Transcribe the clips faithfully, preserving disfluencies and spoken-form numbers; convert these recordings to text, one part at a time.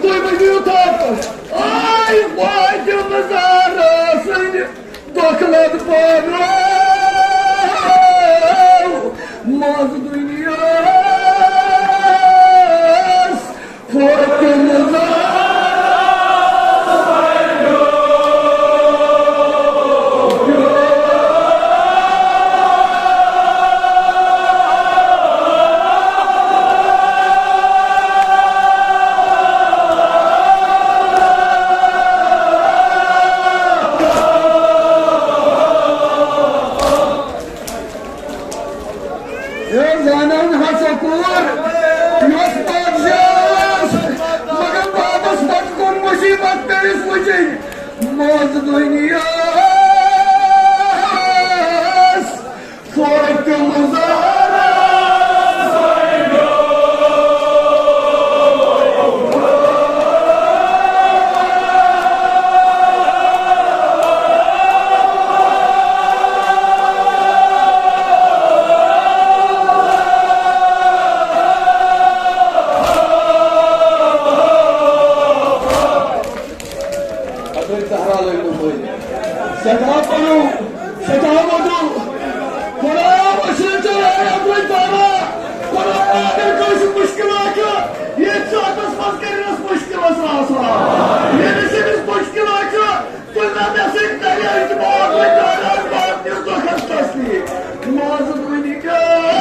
تُہۍ ؤنِو تَتھ، آے واجہِ مزارا سٕنٛدِ دۄکھٕ لد پانو، منٛز دُنیاہَس فوتہِ مزارا۔ ہے زانان ہسا کوٗر، یۄس پادشاہ ٲس، مگر بابس پتہٕ کُن مُصیبت پیٚیس وٕچھِنۍ۔ موزٕ دُنیاہَس فوتہِ مزارا۔ حضرت زہرا لٲگۍ نہٕ مٲنِتھ۔ سٮ۪ٹھاہ پَنُن، سٮ۪ٹھاہ وَدُن۔ خۄدایا، مٔشرٲوِتھ ژےٚ لٲگۍ اَتھ منٛز دارا۔ خۄدایا، اگر کٲنٛسہِ مُشکِل آسہِ، ییٚتھۍ ساتَس منٛز کٔرِنَس مُشکِلَس آسان۔ ییٚمِس أمِس مُشکِل آسہِ، تُلہِ نا مےٚ سۭتۍ کَرِ اعتبار، تُہۍ کَران واتنہِ دۄکھَس تسلی۔ مازٕ وٕنہِ کیٛاہ؟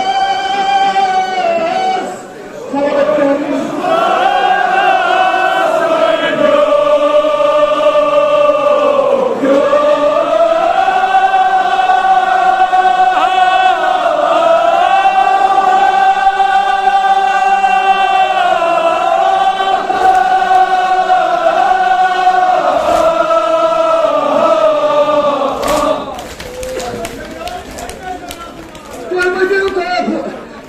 تُہۍ ؤنِو کَتھ،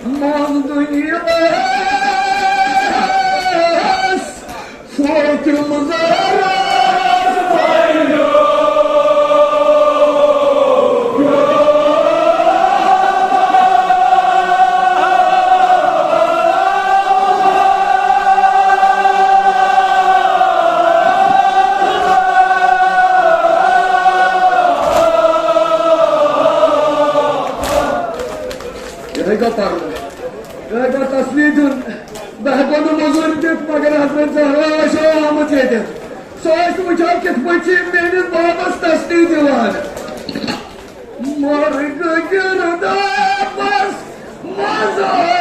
مَن دُنیاہَس فوتہِ مُزارَس بَنیو۔ یِتھَے کٔنۍ پَرُن۔ یِتھَے کٔنۍ تسلی دیُن۔ بہٕ ہٮ۪کو نہٕ مٔزوٗرۍ دِتھ، مگر حضرت زہرا آسہِ ہا آمٕژ ییٚتٮ۪تھ۔ سۄ آسہِ وٕچھان کِتھ پٲٹھۍ چھِ یِم میٛٲنِس بابَس تسلی دِوان۔ مرگ گردابس مزار۔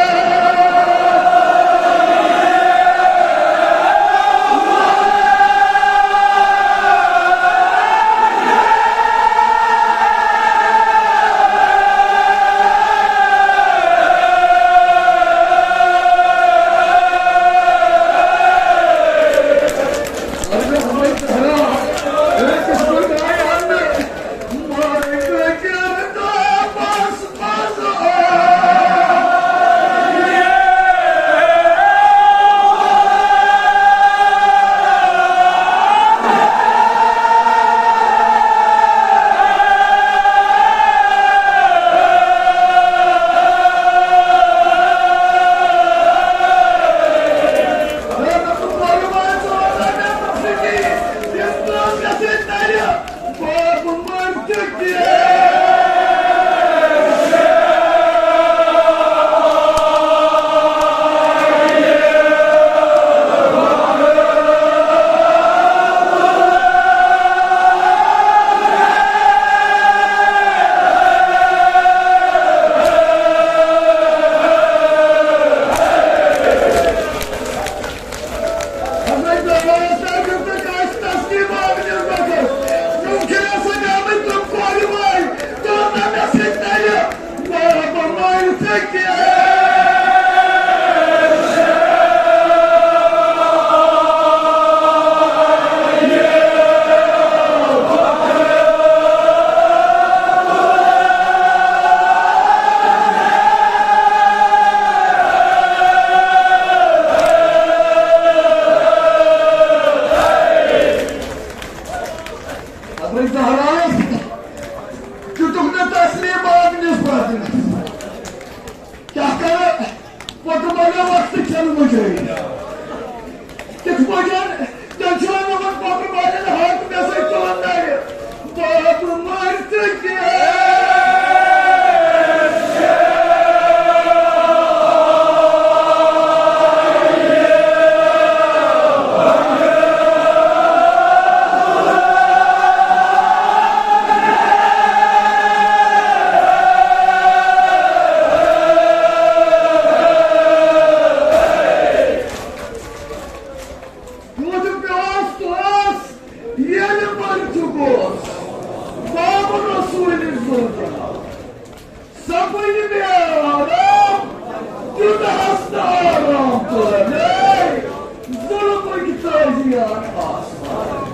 ظلم وٕنہِ تٲجی یار آسمان۔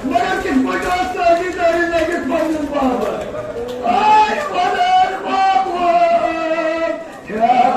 مگر کِتھ پٲٹھۍ آس تٲجی دٲری لٔگِتھ پنُن بابا؟ آے ودان بابا، کیٛاہ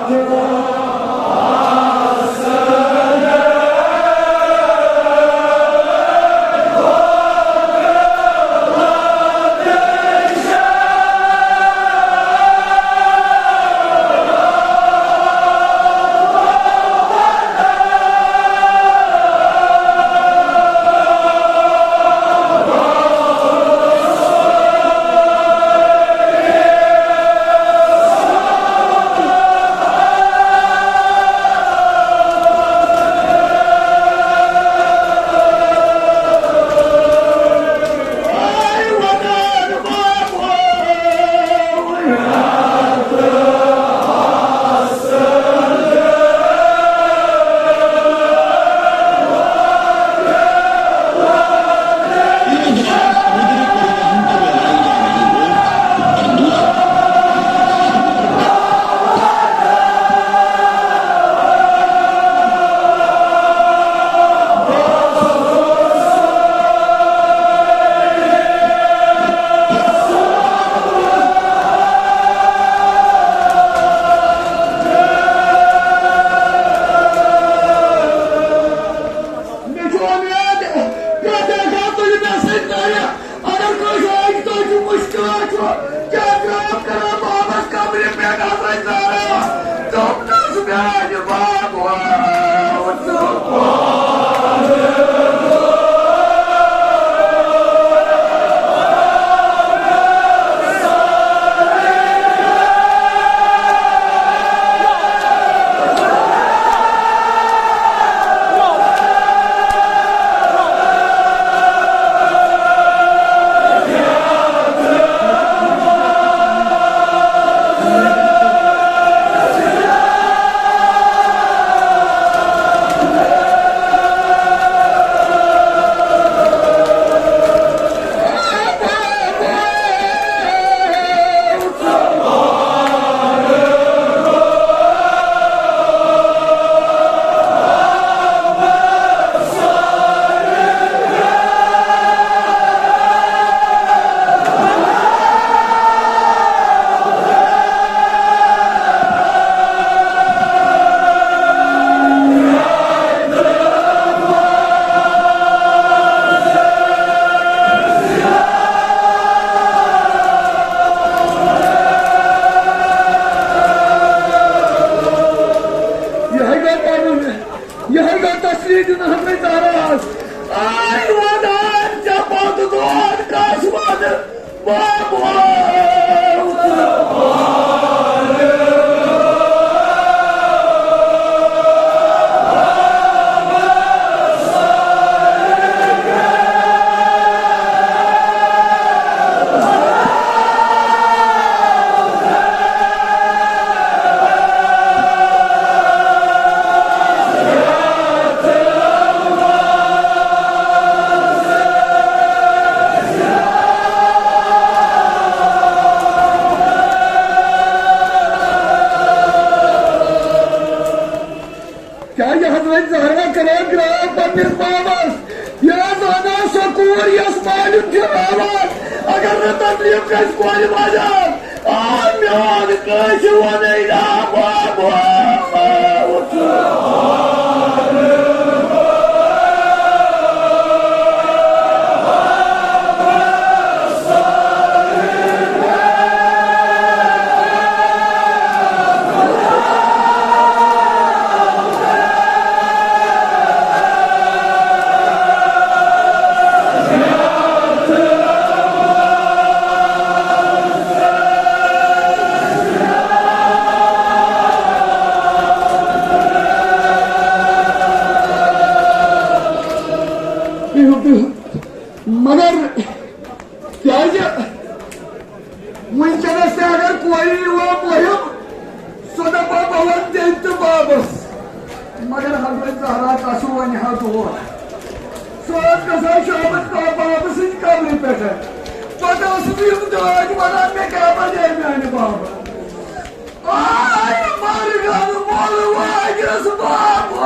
مےٚ چھُ اُمید، پرٛٮ۪تھ اکھ آو تُلہِ مےٚ سۭتۍ کرِ۔ اگر کٲنٛسہِ آیہِ تُہۍ چھِو مُشکِلات چھُ، کیٛاہ درٛاو کران بابس قبرِ پٮ۪ٹھ حضرت زہرا؟ دوٚپنس میٛانہِ بابہٕ، یِہوٚے گوٚو پَنُن، یِہوٚے گوٚو تسلی دیُن حضرت زہراہَس۔ آے ودان ژےٚ پوٚت دود کَس وَنہٕ بابا۔ کیٛازِ حضرت زہرا کران گرٛاو پننِس بابس؟ یہِ ٲس زانان سۄ کوٗر یۄس مالیُن چھِ راوان۔ اگر نہٕ تکلیف گژھِ کورِ واجان، آ میون کٲنٛسہِ وَنَے نا بابا۔ بِہِو، بِہِو۔ مگر کیٛازِ وٕنکیٚنَس تہِ اگر کورِ یِوان مۄہِم، سۄ دَپان بہٕ وَنہٕ تٔمۍ تہٕ بابَس۔ مگر حضرت زہرا کَسُر وَنہِ ہا دود۔ سۄ ٲس گژھان شامَس با-، بابہٕ سٕنٛدِ قبرِ پٮ۪ٹھ۔ پَتہٕ ٲسٕس بہٕ یِم دٲدۍ وَنان، مےٚ کیٛاہ بَنے میٛانہِ بابَس؟ آے مَرگَن وول واجَس بابہٕ۔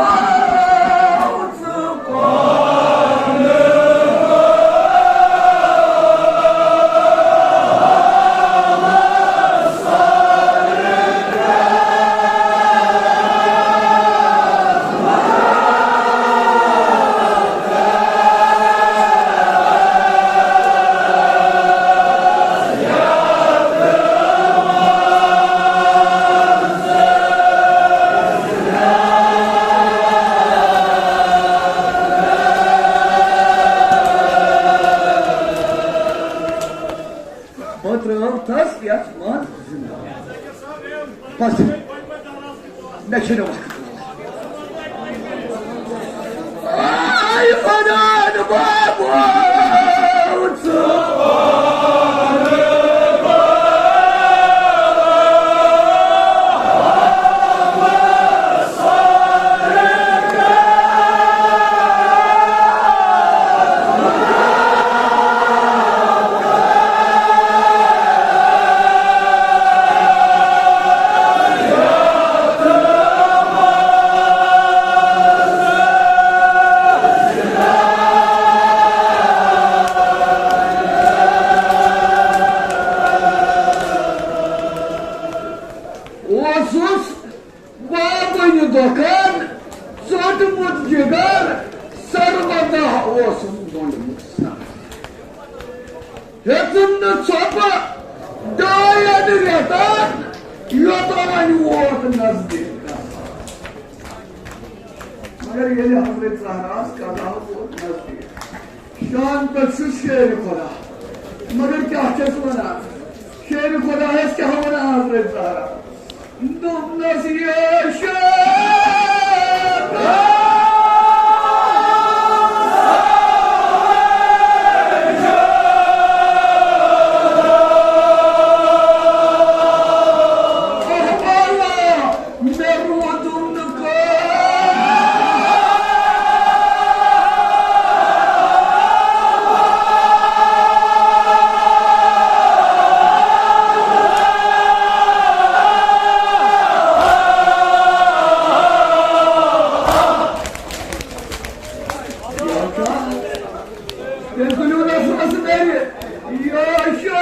چھُنہٕ وقت۔ آے خۄداین بابا، ژٕ اوسُس بابٕنۍ دۄکھن ژوٚٹمُت جگر، سروَندہ اوسُم گوٚنٛڈمُت سَر۔ ہیٚژٕم نہٕ ژھۄپہٕ ڈاین رٮ۪تن، یوٚتام وۄنۍ ووت نزدیٖک۔ مگر ییٚلہِ حضرت زہراہس قضا ووت نزدیٖک، شان پٮ۪ٹھ چھُ شیرِ خۄدا۔ مگر کیٛاہ چھَس وَنان؟ شیرِ خۄدایَس کیٛاہ وَنان حضرت زہرا؟ دوٚپنَس، "یے شیخ"، مےٚ روٗدُم نہٕ کٲم۔ تیٚلہِ تُلِو رسمس میرِ۔ یا شیخ۔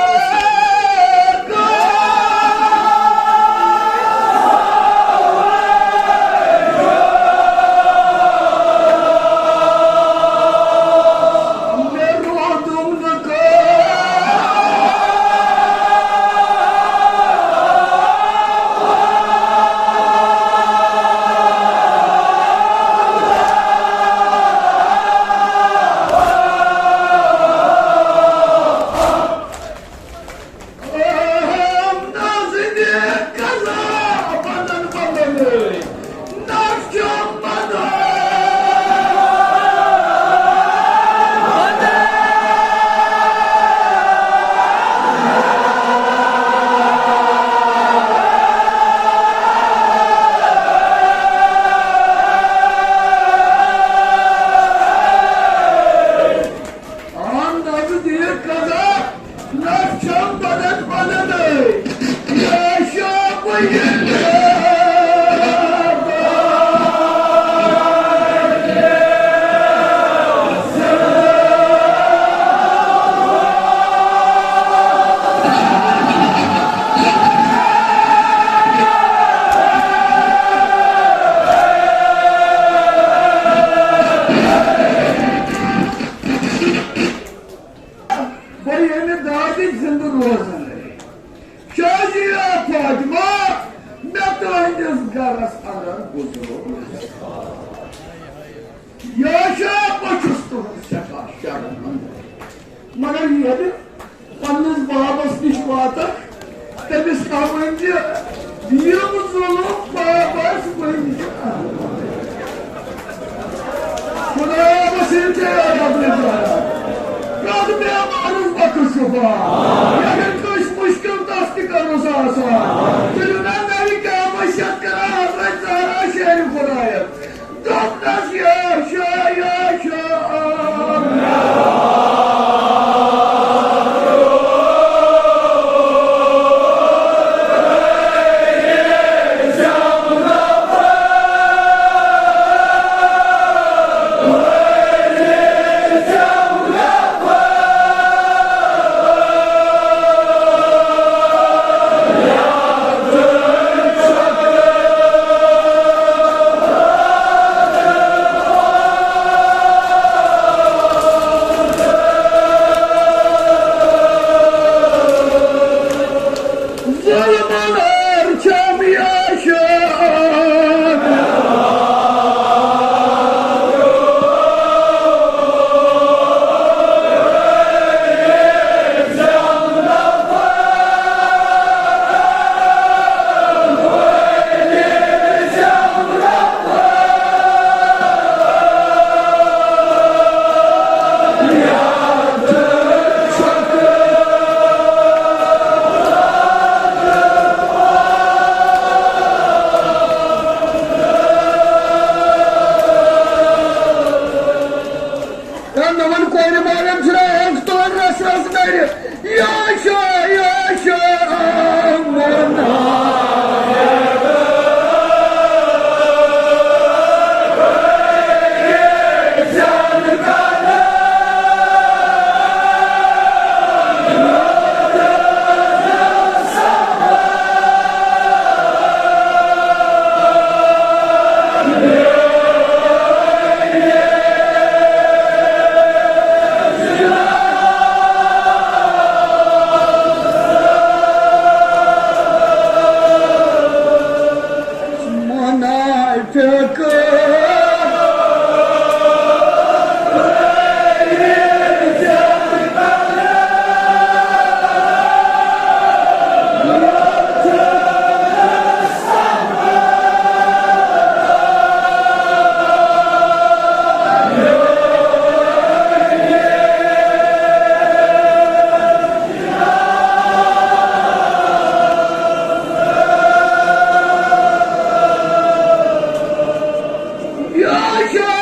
مےٚ روٗدُم نہٕ کٲم۔ آن نزدیٖک قضا، نفسم بدن بدن، یا شاہ بہٕ ییٚلہِ۔ بہٕ ییٚمہِ دادِ زِندٕ روزن۔ شازیہ فاطمہ، مےٚ تُہٕنٛدِس گرس اندر گُزرو۔ یا شاہ، بہٕ چھُس تُہُنٛد سٮ۪ٹھاہ شرمندٕ۔ مگر ییٚلہِ پننِس بابس نِش واتکھ، تٔمِس کیٛاہ ونہِ؟ یِم ظُلُم بابس ؤنۍ۔ خۄدایا، بہٕ چھُس ژےٚ رب نِش واتان۔ رب مےٚ مانُن بخش شفا۔ ییٚلہِ کٲنٛسہِ مُشکِل تس تہِ کرُس آسان۔ تُلِو نا نبی قیامت شیٚتھ کران حضرت زہرا شیرِ خۄدایس۔ دوٚپنس، یا شاہ، یا شاہ۔ Ay,